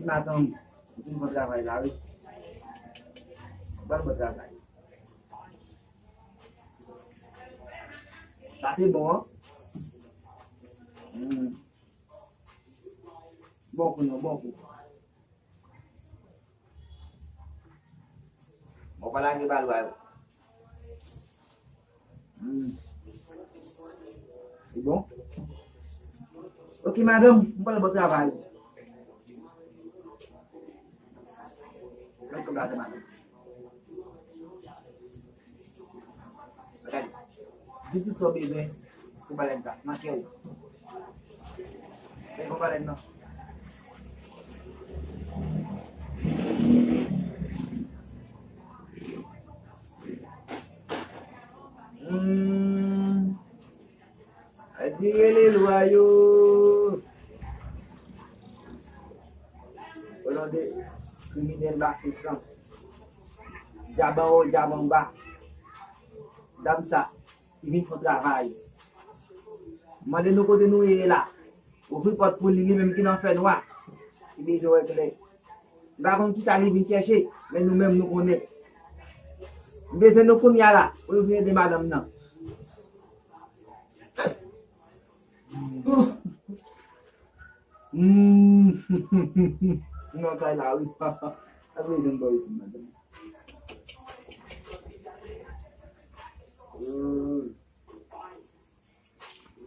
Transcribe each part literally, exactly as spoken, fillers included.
Madanm, ou fin fè travay la, wi. Bòn bon travay. Sa se bon, an. Hmm. Bon kou, non, bon kou. Bon, pa lage bal ba yo. Hmm. Se bon? Ok, madanm, m pral bon travay. Mwen konn madanm. Gade, di tout sa w bezwen pou balèn sa, nan kè w. Men pou balèn nan. Hmm. Admire le lwa yo. Olande kriminèl ba se san. Djab anwo, djab anba. Dam sa, li vin fè travay. Mande nou kote nou ye la. Ouvri pòt pou li, li menm ki nan fènwa. Li bezwen wè klè. M pa konn kisa li vin chèche, men nou menm nou konnen. M bezwen nou kounye a la, pou nou vin ede madanm nan. Hmm. Nan kay la, wi. Apre, jen bò isit, madanm. Hmm.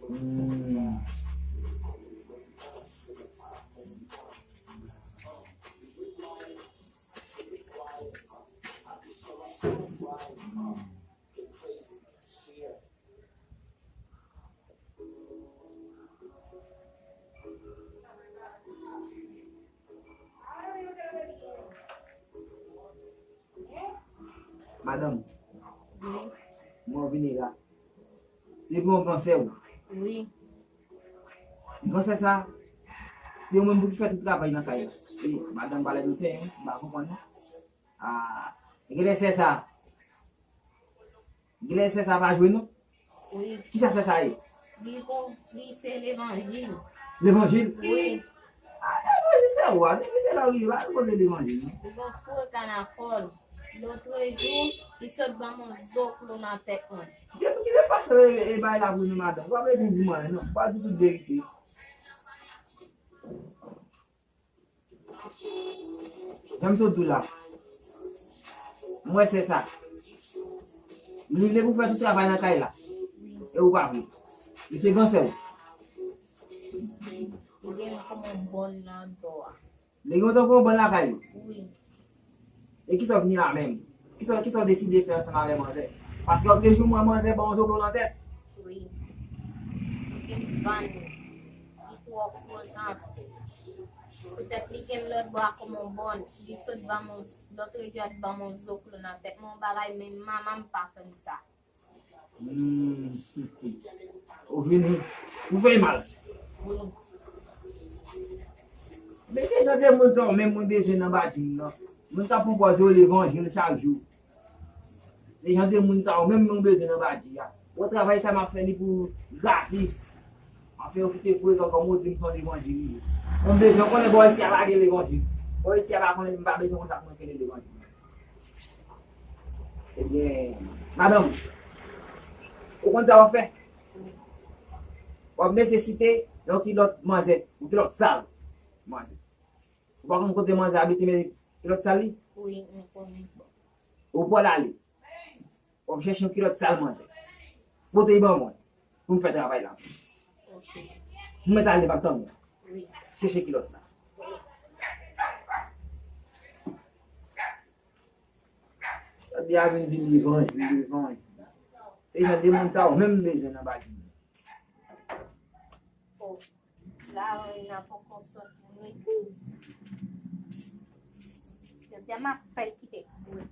Hmm. Madanm, wi, mwen vini la. Se pou yon gran sè w. Wi. Gran sè sa, se ou menm pou ki fè tout travay nan kay la. E, madanm pale nou sè, m pa konprann non. Ah, genlè sè sa. Genlè sè sa pa jwe non. Wi. Kisa sè sa ye? Li pou, li se levanjil. Levanjil? Wi. Ah, levanjil se ou a. Depi se la ou rive, pa koze levanjil non. Li pou foure kanakòl. Lotrejou, li sot ban m yon zoklo nan tèt mwen. Depi ki te pase e, e bay la pou nou madanm. Ou pa bezwen di m anyen non. Ou pa di tout verite. Jan m sot di w la. M wè sè sa. Li vle pou fè tout travay nan kay la. E ou pa vle. Li se gran sè w. Li gen kòman bòn nan do a. Li gen otan pou yon bòn lakay li. Wi. E kisa w vini la menm? Kisa, kisa w deside fè ansanm avè manzè? Paske w te jou mwen manzè ban yon zoklo nan tèt. Wi. Li te vann li. Li twò fwotan. Poutèt li gen lòt bò a kòman yon bòn. Li sot ban m yon, lòt rejè ban m yon zoklo nan tèt. Mwen yon bagay, men manman m pa fè m sa. Hmm. Ou vini. Ou fè mal. Men se jan de moun sa yo menm mwen bezwen nan badji m nan. Moun k ap pran pòz yo levanjil chak jou. Se jan de moun sa yo menm mwen bezwen nan badji a. Bon, travay sa m ap fè li pou gratis. Anfen, yo kite fou etan kòm ou di m se yon levanjil li ye. Mwen bezwen konnen bò isi a pa gen levanjil. Bò isi a pa konnen, m pa bezwen konn sa pou mwen konnen levanjil. Ebyen, madanm, ou konn sa w ap fè? W ap nesesite yon kilòt manzè, yon kilòt sal manzè. Ou pa konn kote manzè abite, men kilòt sal li? Wi, m konnen. Ou pral ale. W ap chèche yon kilòt sal manzè. Pote l ban mwen. Pou m fè travay la. Ok. M mèt ale, m ap tann ou. Wi. Chèche kilòt la. Sa di a vin di levanjil, levanjil. E jan de moun sa yo menm m bezwen nan badji m. Oh, la, Reina poko sot pou nou tou. Jodi a m ap fè l kite kouri.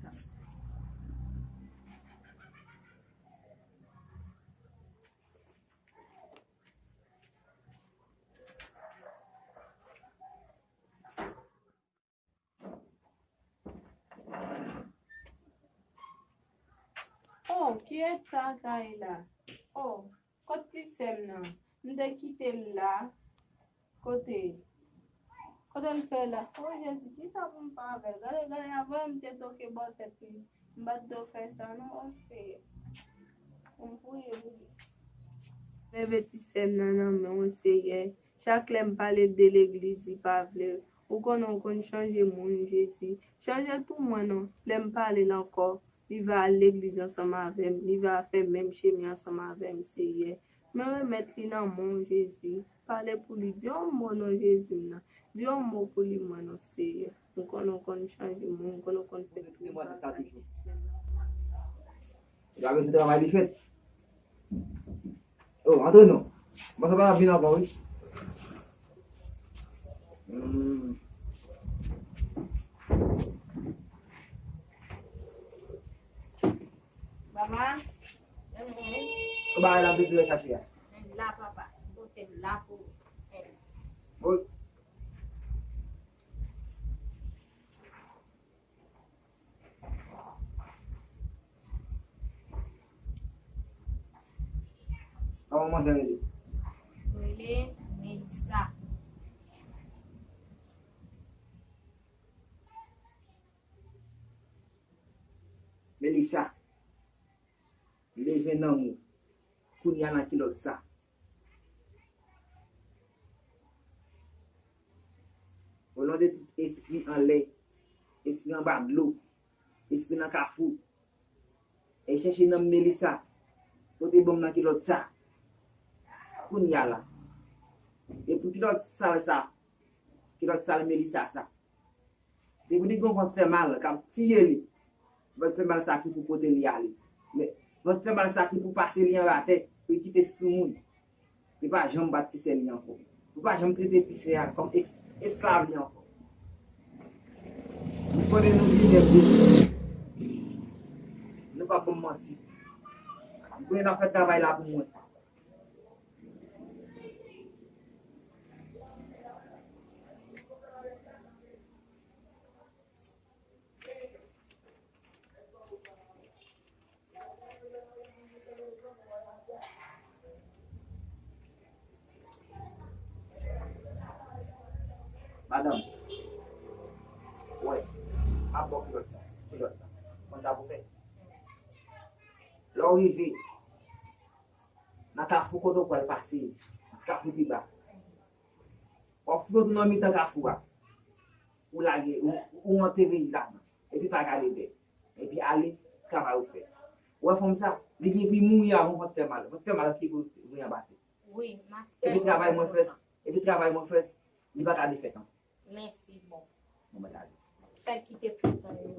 Oh, ki eta kay la? Oh, kot ti sè m nan? M te kite l la. Kote? Sa m fè la? O Jezi, kisa pou m fè avè l? Gade, gade, avan m te toke bò tèt li. M pa t dwe fè sa non, o Seyè. Pou m priye pou li. Leve ti sè m nan nan men w, Seyè. Chak lè m pale de legliz, li pa vle. Ou konnen w konn chanje moun, Jezi. Chanje tou mwen non. Lè m pale l ankò, li va al legliz ansanm avè m. Li va fè menm chemen ansanm avè m, Seyè. Mwen remèt li nan men w, Jezi. Pale pou li. Di yon mo non Jezi m nan. Di yon mo pou li mwen non, Seyè. M konnen w konn chanje moun, m konnen w konn fè tou bagay. Li pa bezwen travay li fèt. O, antre non. Mwen sa pa vin ankò, wi. Hmm. Mama. Ou bagay la vin dire chache a. La, papa. Pote m la pou ou. Bon. Kòman manzè rele? Rele Melissa. Melissa. Leve nan men w. Kounye a nan kilòt sa. O non de tout espri anlè, espri anba dlo, espri nan kafou, e chèche nanm Melissa, pote ban m nan kilòt sa. Kounye a la. E pou kilòt sal sa, kilòt sal Melissa sa. Depi li gen yon vant fè mal k ap tiye li, vant fè mal sa ki pou pote li ale. Men, vant fè mal sa ki pou pase li anba tè, pou li kite sou moun. Li pa janm bat ti sè li ankò. Li pa janm trete ti sè a kòm es-, esklav li ankò. M konnen nou fidèl de nou. Nou pa ban m manti. M konnen n ap fè travay la pou mwen. Madanm, wè, m ap ba w kilòt sa, kilòt la. Konn sa pou fè? Lè w rive nan kafou kote w pral pase, kafou pi ba. W ap fout w nan mitan kafou a. Ou lage, ou, ou antere li ladan. Epi pa gade dèyè. Epi ale, travay ou fè. Ou wè fanm sa, li gen pou li mouri avan vant fè mal. Vant fè mal ki pou mouri anba tè. Wi, m ap fè. Epi travay mwen fèt, epi travay mwen fèt, li pa ka defèt ankò. Mèsi, bon. Bon, mwen ale. Fè kite prizon yo.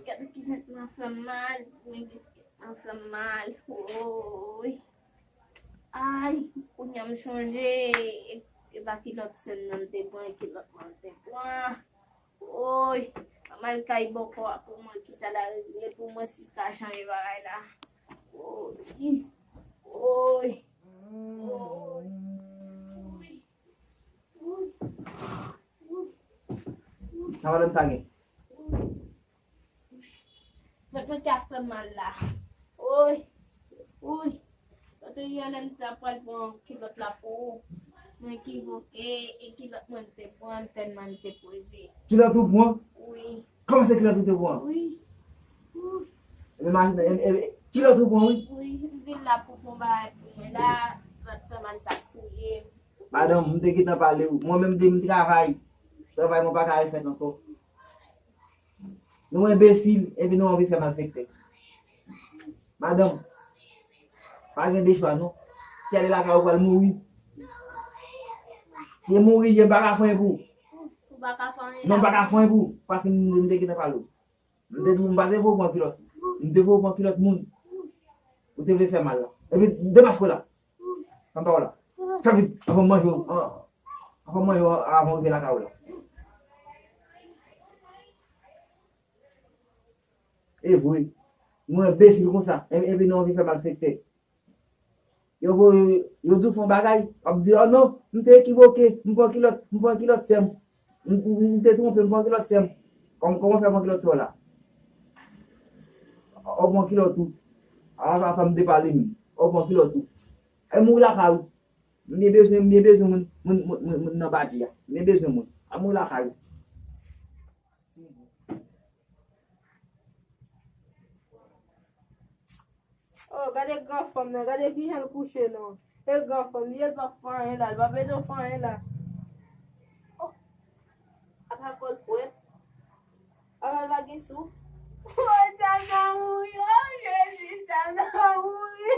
Gade kijan tèt mwen fè m mal, men tèt mwen fè m mal. Woy. Ay, kounye a m chonje, e, e pa kilòt sè m nan m te pran, e kilòt mwen m te pran. Woy, m al kay bòkò a pou mwen, kisa l a regle pou mwen, si l ka chanje bagay la. Woy, woy, woy, woy, woy, woy. Sa madanm sa gen? Tèt mwen te ap fè m mal la. Woy, woy. Kote yè lè m t ap pral pran kilòt la pou ou, mwen ekivoke, e kilòt mwen m te pran tèlman m te poze. Kilòt ou pran? Wi. Kòman se kilòt ou te pran? Wi. Wi. Ebyen, imajine, e, e, kilòt ou pran, wi? Wi, m vin la pou fè yon bagay pou mwen la, sa fè mal sa touye m. Madanm, m te gentan pale w. Mwen menm, depi m travay, travay mwen pa ka refèt ankò. Nou enbesil, epi nou anvi fè malfektè. Madanm, pa gen de chwa non. Si ale lakay ou pral mouri. Si mouri, m pa ka fè anyen pou ou. Ou pa ka fè anyen. Non, m pa ka fè anyen pou ou. Paske m, m te gentan pale w. M te di w, m pa te vle w pran kilòt. M te vle w pran kilòt moun. Ou te vle fè mal la. Epi, demaske w la. Fè m pawòl la. Fè vit, anvan m manje w, an-, anvan m manje w avan w rive lakay ou la. E vre. Nou enbesil konsa, e, epi nou anvi fè malfektè. Yo voye, yo di w fè yon bagay, w ap di, "O non, m te ekivoke, m pran kilòt, m pran kilòt, sè m." M, m, m te twonpe, m pran kilòt sè m. Kòm, kòman fè pran kilòt sè w la? Ou pran kilòt ou. A, a, fè m depale m. Ou pran kilòt ou. E mouri lakay ou. M byen bezwen, m byen bezwen moun, moun, moun, moun, moun nan badji a. M byen bezwen moun. A mouri lakay ou. Oh, gade gran fanm nan, gade kijan l kouche non. E gran fanm, li, l pa fè anyen la, l pa bezwen fè anyen la. Oh, apa kò l fwèt? Apa l pa gen souf? Oh, Sam nan mouri, oh, Jezi, Sam nan mouri.